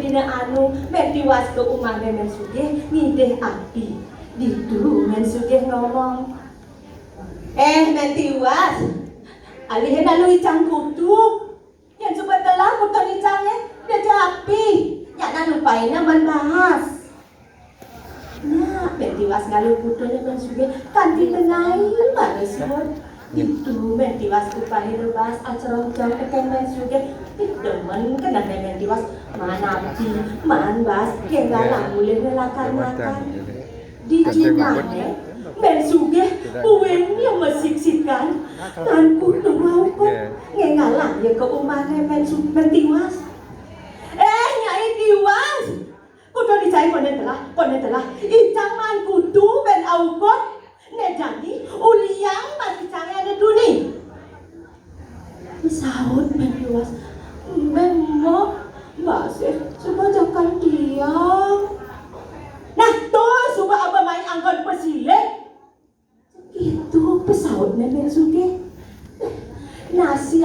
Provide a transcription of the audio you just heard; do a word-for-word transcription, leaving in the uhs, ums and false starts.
Dina anu, Mén Tiwas ka umahné Mén Sugih ngidih api. Ditu Mén Sugih ngomong, "Éh, Mén Tiwas, alihin alu icang kutu. Yén suba telah kutu icangé, dadi api. Nyak nalupaina man baas." Nah, Mén Tiwas ngalu kutuné Mén Sugih kanti tenai mara suud. Ditu Mén Tiwas upahina baas acrongcong tekén Mén Sugih. Ih, demen kenehné Mén Tiwas. Maan api, maan baas, kénggalang mulihné lakar-lakar. Di jumahné, Mén Sugih buin ya masiksikan, lan kutu aukud, ngénggalang ya ka umahné Mén Su-, Mén Tiwas. "Éh, Nyai Tiwas! Kutu icangé konden telah, konden telah. Icang maan kutu buin aukud. Né jani uliang baas icangé ané tuni." Saut Mén Tiwas, "Mbok, Mbok, baasé suba jakan tiang." "Nah, to suba Abah mai anggon pasilih." Kéto pasautné Mén Sugih. Nah, si